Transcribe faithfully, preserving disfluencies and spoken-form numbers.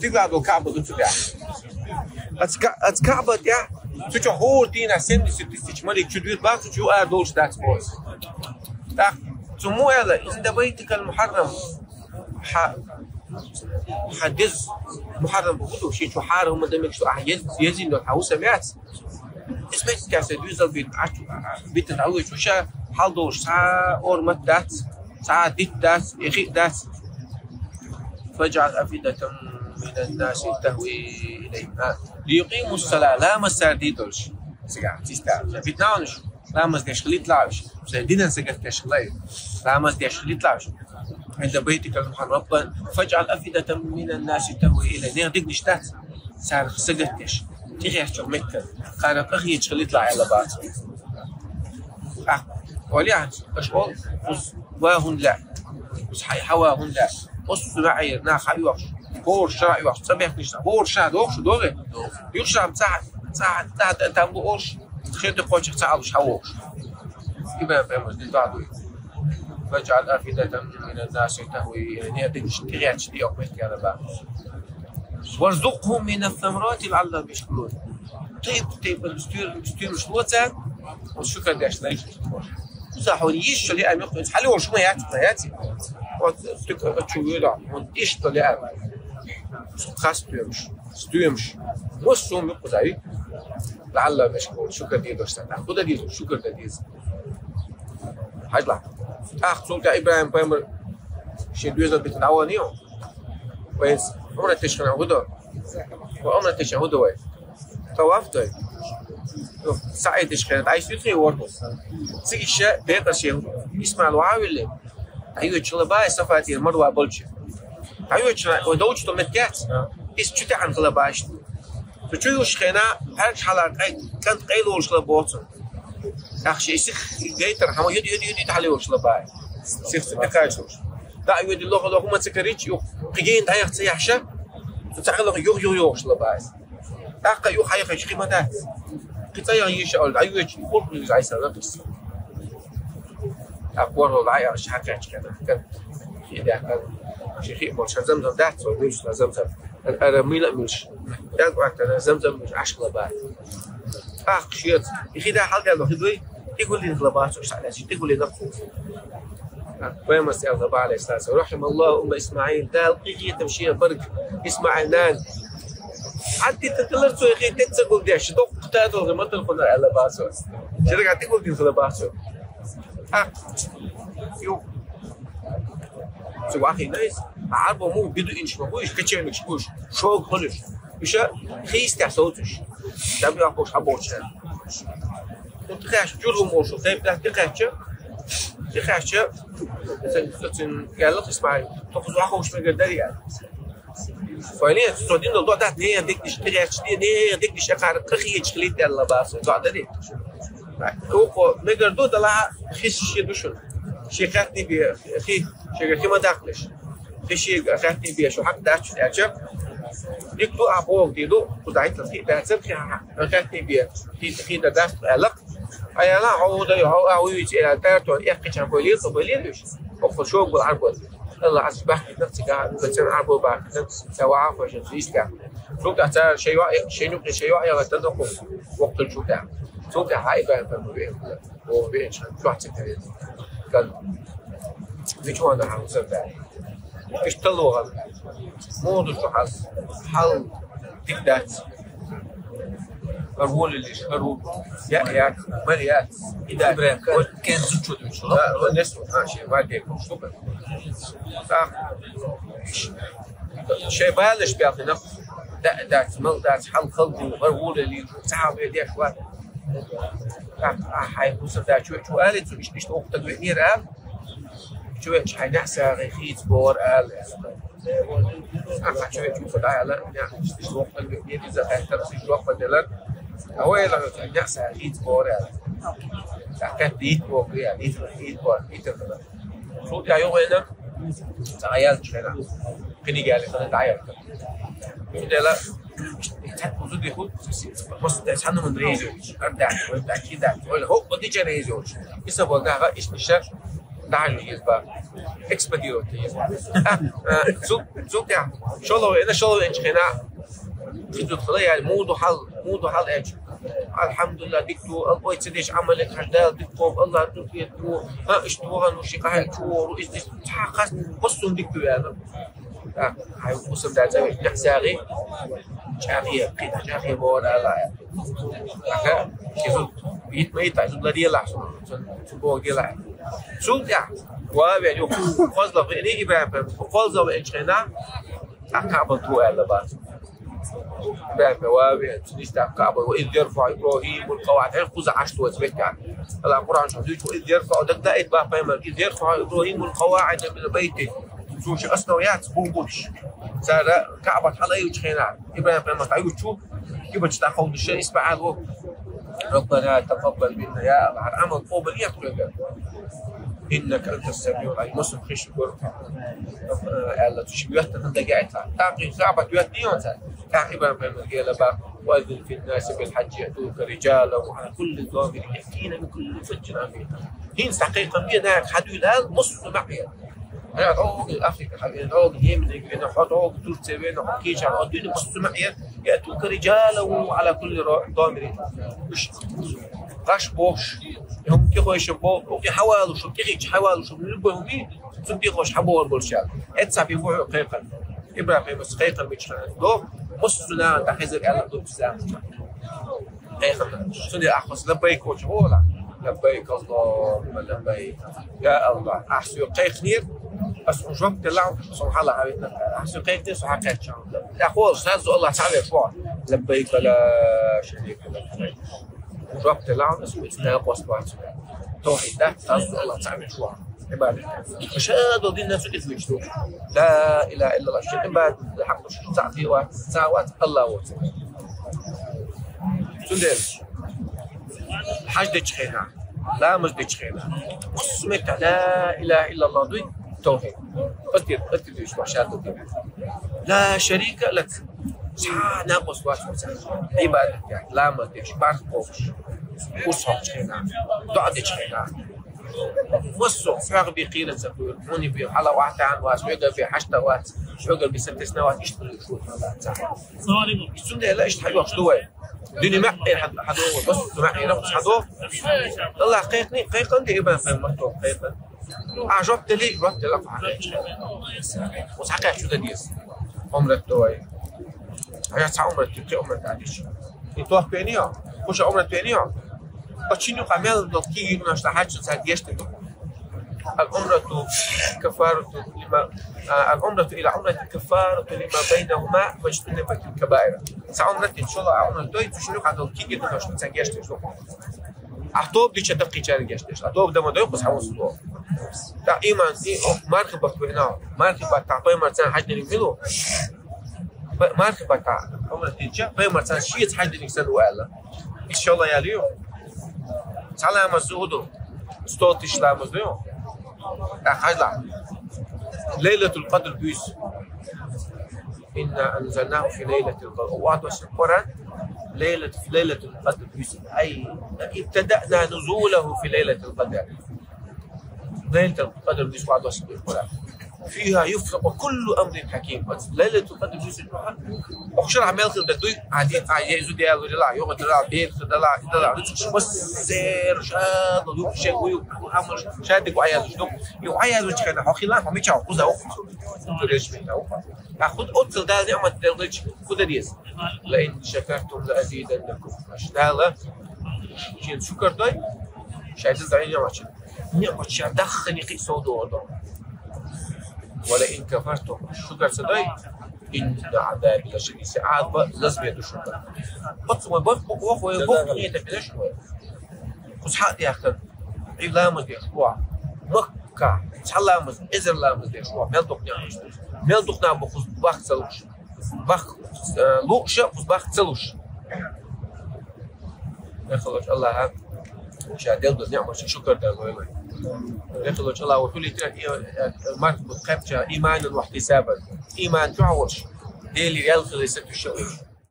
Цига долу Каъба ду цу тӀехь. Аца Ка-, аца Каъба тӀехь, цу чу хӀора дийнахь семьдесят тысяч малик чу дуьйр бац, цу чу юкъара долуш дац боху. ТӀаккха цу муъ аьлла, «Инда байтикал мухьаррам», хьан, хьан деза мухьаррам бу ду, шен чу хьарам хӀума дан мегаш ду, ахьа ез-, езийна долу хьан хӀусам яц. Иза меттигехь сайн доьзал битина, Ӏачу, битина дӀавоьдуш ву ша, хьал долуш цхьа а ормат дац, цхьа а дитт дац, и хиъ дац. فاجعل أفئدة من الناس تهوي إليهم. А, ليقيموا الصلاة, ламаз цара дийр долуш. Цигахь, цигахь. Битина ву уьш, ламаз деш хилийта лаьа уьш. Сайн динан сагатдеш хилла уьш. Ламаз деш хилийта лаьа уьш. عند بيتك المحرم ربنا فاجعل أفئدة من الناس تهوي إليهم. Нехан дегнаш дац, царах сагатдеш, тӀехечу меттана, царах къахеташ хилийта лаьа аьлла бац. ТӀаккха, олехь, аша олу, кхуза ва хӀунда лаьа, кхуза хьай хьан ва хӀунда лаьа, оццу маьӀӀера нах хьан оьхуш, хӀора ша оьхуш, цӀа бехкаш, хӀора ша дохуш, догӀе? Юха ша цхьа, цхьа, цхьа, цхьа, там бу олуш, хи тӀе кхочух цхьа алуш хьан вохуш. И бен пхьемас дин дӀа дуй. فاجعل أفئدة من الناس تهوي إليهم. Нехан дегнаш тӀехечу тӀе йоккха меттиг яра бан. وارزقهم من الثمرات لعلهم يشكرون. Тайп-тайпана стоьмаш ло цара, оцу шукар деш лайш. Кхузахь хьуна йиш йолу лиъам ю-кх, иза хьалайолуш хӀума яц, хӀума яц. Оцу стуька чу вуьйлахь, хьуна иштта лиъам. Хас стоьмаш, стоьмаш. Массо а хӀума ю-кх кхузахь, вий? لعلهم يشكرون, шукар дийр долуш цара. ХӀун дан деза, шукар дан деза. Хьажалахь. ТӀаккха цул тӀаьхьа ИбрахӀим-пайхамар шен доьзал битина дӀавахана ю. Вай иза Ӏумрат деш хенахь хӀун до? Вай Ӏумрат деш хенахь хӀун до вай? ТӀаваф до вай? Ну, саӀй деш хенахь дӀасуьйту хьуна ворхӀ. Цига ша декъа шен ИсмаӀил вахьа а виллина, дӀайоьдуш хила бац Сафа тӀера Марва болчу. ДӀайоьдуш хила, вай довчу до меттиг яц? Иза чу таьӀна хила бац. Цу чу юьсучу хенахь, пхьаьргаш хьала къай-, кӀант къайлолуш хила боху цунна. ТӀаккха шен сих гайтархьама юьду, юьду, юьду, юьду хьалайолуш хила бац. Сих ца тӀекхачалуш. ДӀа а йоьдий лохалла хӀума ца карийча, юха кхин гена дӀаяха ца яхьаш, цу цхьа хилла юха, юха йохуш хила бац. ТӀаккха юха хьаьхча кхин ма дац. Кхин цӀа яха йиш а олу, дӀайоьдуш, хӀума хилла иза Ӏийса лакхийса. ТӀаккха ворхӀалгӀа дӀаяхьаш хьакхаьчча кхетахь, кхетахь, шен хиъ болуш хӀара замзам дац, цо вуьйцуш хӀара замзам. Ара мила а муьлш. Даггахь хӀара замзам муьлш Ӏаш хила бац. ТӀаккха шеца, и хи да хьалдаьлла хи дуй, тӀе гулдина хила бац, уьш схьалаьцча, тӀе гулдина цо. Пайхамарс аьлла баьлла, Ӏалайхиссалату вассалам: «رحم الله أم إسماعيل», Дала къинхетам шен барг ИсмаӀил нана. Хьан тӀе тӀе тӀелар цо, и хи тӀе ца гулдеш, доккха татал хи ма тара хӀунар аьлла бац цо. Шерага тӀе гулдина хила бац цо. ТӀаккха ю. Цу вахийна иза. Ӏарбо муха бедуинаш ма бу уьш, кочевникаш бу уьш, шога хуьлуш. Уьш хийстехь совцуш. Дам йоккхуш хьан бохучара. ХӀун тӀекхаьчча, Жургум бохуш, тайп тӀекхаьчча, тӀекхаьчча, цуьнга аьлла ИсмаӀила: «Тхо кхуза ваховш мегар дарий?» — аьлла. Вай, нет, со дина долу доӀа дац, нехан дегнаш тӀекхаьчча, нехан дегнаш а кхара къахеташ хилийта аьлла бац, доӀа дарий. Укхо мегар ду, далахь а хи шен ду шуна. Шен хаьттина бен, хи, шега хи ма даккхалаш. Хи шега хаьттина бен, шу хьакъ дац шуна аьлча, дика ду, ахьа бохург дийр ду, кхузахь хӀинца хи баьццара, хи хьан хаьттина бен, хи, хи дан дац аьлла. Ткъа аьлла, хьо хӀун дай, хьо а вуьйцу аьлла, тӀаьртон эккхича бойла, цо бойла уьш. Оха шога гул Ӏарбо. Алла Ӏаза бахкийтина цигахь, бацан Ӏарбо бахкийтина, ца вахьа хойшина цу истехь. Цул тӀаьхьа цара шайн йоӀ, шайн юкъе шайн йоӀ яхийтина оха воккхуьлчул тӀаьхьа. Цул тӀаьхьа хьаибаьлла бен, оха бен чохь ца карийна. Кан. Мича ван дан хьан сар даьлла. Иштта лохана. Муха ду шу хьал? Хьал дика дац. ХӀара волаллиш, хӀара ву. Я, я, мар яц. И да, ИбрахӀим, вот кен зудчо дуьйцу, да, вот несу, а, шен, вадег, штука. Так. Шен балаш бяхина. Да, дац, мал дац, хьал хал ду, хӀара волаллиш, ца хьал бе деш вац. Так, а, хьай, мусор да, чу, чу, али, цу, иш, иш, охтаг ве, нир, а? Чу, чу, хьай, нахса, хийц, бор, али. Ахьа чу веача муха дӀаяла, нехаш иштта воккхал веъне иза хаьттар, цига жоп ма делар. Хьо ваьлла, нехса хийца бора аьлла. Ца кхетта дийца боху, я, дийца, дийца боху, дийца боху. Цул тӀаьхьа юха вайна, ца Ӏа яьлча хенахь. Кхиниг яьлла хана дӀаяьлла. Цундела, цхьаьна кхуза диху, просто цхьана хӀуманна реза йолуш. Ар дац, вай дац, ши дац, вай хӀокху дича реза йолуш. Иса боху, наха, иштта, иштта. Даже из ба. Эксплуатировать из ба. А, а, цу, цу тя. Шоло, это шоло, это хрена. Что тут хлея, муду хал, муду хал, это. Алхамдулиллах, дикту, ал, ой, цедеш, амалет, хаждал, дикту, Аллах, тут, это, а, что, а, ну, ши, кахе, чуору, из, из, цахас, посун, дикту, я, ну. А, ай, мусор, да, цавеш, да, саги. Чахи, кита, чахи, бора, ла. Аха, кизу, ит, ма, ит, а, зубла, диела, су, су, су, бог, диела. Цунтя, ваве, ю, козла, ве, не, ИбрагӀим, козла, ве, чхена, а Каъба ту, аьлла, ба. ИбрагӀим, ваве, цуништа Каъба, وإذ يرفع إبراهيم القواعد, хӀе, кхуза Ӏаш ту вац бетта. Ала Къуръан чу дуьйцу, وإذ يرفع, дагда ит ба пайхамар, إذ يرفع إبراهيم القواعد من البيت. Цу ши основа яц, бу гуш. Цара Каъба хьалайучу хенахь, ИбрахӀим пайхамар хьаюучу, кибачу дӀакховдуша, исбаьхьал ву. ربنا تقبل منا, я АллахӀ, хӀара Ӏамал къобал ехь хьоьга. إنك أنت السميع العليم, масал хиш гур. Аьлла, цу ши йоьттина дагайта. ТӀаккха Каъба йоьттина йонца. ТӀаккха ИбрахӀим пайхамар гела бах: وأذن في الناس بالحج يأتوك رجالا وعلى كل ضامر يأتين من كل فج عميق. ХӀинца дӀакхайкхам бе, нах хьадуьйла, массо а маьӀӀе. Хьо дӀогу Африка хьавена, дӀогу Йемене вена, хьо дӀогу Турце вена, хьо кийча, хьо дуьйна массо а маьӀӀе, يأتوك رجالا وعلى كل ضامر. Уьш гӀаш бохуш, хӀума тӀехойша боху, хӀокхе хьавалуш, тӀехийча хьавалуш, любой хӀума, цунна тӀехойша хьабохур болчаьрга. Эццахь бен бу хьо кхайкхам. ИбрахӀим пайхамарца кхайкхам бичхьана доху, массо а наха дӀахезар аьлла ду Ислам. Кхайкхам. Цундела ахь хӀоса лаббайк олча гӀо ала. لبيك اللهم لبيك. Я АллахӀ, ахь соьга кхайкхинера, ас хьуна жоп делахь, со хьан хьала хьавитина. Ахь соьга кхайкхинера, со хьакхаьчна. Я хьола, саззу АллахӀ цхьаъ веш ву. لبيك لا شريك لك. Жоп делахь, ас вуьйцу накъост вац. Тавхьид дац, саззу АллахӀ цхьаъ веш ву. Ӏибадат. Ша долу динна цу тӀе вуьйцу. لا إله إلا الله. Шен Ӏибадат хьакъ ду, ша цхьаъ вац, цхьаъ вац, АллахӀ воцу. Цундела хьаж дечу хенахь, ламаз дечу хенахь, массо а меттехь لا إله إلا الله дуй, тавхьид. Ас тӀе, ас тӀе дуьйцу, ва ша ду дина. لا شريك لك. Цхьа а накъост вац вац. Ӏибадат деш, ламаз деш, барх кхобуш, урс хьокхучу хенахь, доӀа дечу хенахь. Массо а хьоьга бен кхийра ца кхуьйра, хьуна бен хьала вахьтаьхьна вац, хьоьга бен хьаштан вац, хьоьга бен сатесна вац, иштта хуьлуш ву хьала ца. Цундела иштта хьайохуш ду вай. Дуьне маьӀӀе хьан, хьан догӀу, массо а маьӀӀе рахча хьан догӀу. АллахӀ кхайкхина, кхайкхина де, ИбрахӀим пайхамар тоху кхайкхина. А жоп дели, жоп дела, хьан кхайкхина. Ус хьан кхайкхина шу дан деза. Ӏумрат ду вай. Хьан цхьа Ӏумрат ду, кхин Ӏумрат а дича. И тохпени йо? Кхуша Ӏумрат пени йо? Оцу шина юкъа мел долу кегий къинош дан хьаьжча цара гечдина ду. العمرة كفارة لما، а, العمرة إلى العمرة كفارة لما بينهما ما اجتنبت الكبائر. Цхьа Ӏумрат дича шолгӀа Ӏумрат дой, цу шина юкъа долу кегий къинош дан цара гечдеш ду. Ахь тоба дича даккхийчара гечдеш. Ахь тоба дан ма дой, кхуза хьан вусу ду. ТӀаккха иман, и, о, мархи бат вина. Мархи бат тахь пайхамар царна хьаьждиниг мила ву? П-, мархи бат тахь Ӏумрат дича, пайхамар царна шеца хьаьждиниг санна ву аьлла. Иншалла, яли ю. Цхьа ламаз ду хӀун ду? Сто тысяч ламаз ду ю. ТӀаккха хьажла. Лайлатул Къадр буьйса. إنا أنزلناه في ليلة القدر. Вадос Къуръан. Лайлат-, Лайлатул Къадр буьйса. أي إنا أنزلناه في ليلة القدر. Лайлатул Къадр буьйса вадос Къуръан. فيها يفرق كل أمر حكيم. Лайлатул Къадр буьйса Къуръан. Охшара мел хир дан дуй, а де, а езу де алу дела, йога дела, бер дела, дела. Массер, шадо, юкше, уюк, амр, шадик ва язу. Ю ва язу чхена, хохила, хомича, куза, оху. Туреш мина, оху. А худ оццул Дала ниъмат делгӀича, хӀун дан деза? لئن شكرتم لأزيدنكم. Аша Дала шен шукар дой, шайн деза ниъматчу. Ниъмат ша даххани кхин сов догӀу до. ولئن كفرتم, шукар ца дой, إن عذابي لشديد, сан Ӏазап лазаме ду шуна. Оццу вай барх бу, ох, вай бу, хета беш вай. Кхуза хьа а дехкан, и ламаз деш ву. Макка, цхьа ламаз, эзар ламаз деш ву. Мел дукха нах, мел дукха нах бу кхуза бахка ца луш. Бах-, э, лууш а, кхуза бахка ца луш. Дехалуш Аллаха, ша делла ниъматчу шукар дан лой вай. Дехалуш Аллаха, вай хӀулитра, э, э, март бу кхаьбча, إيمانا واحتسابا. Иман чохь волуш, Делера ял хилар сатуьйсуш а волуш.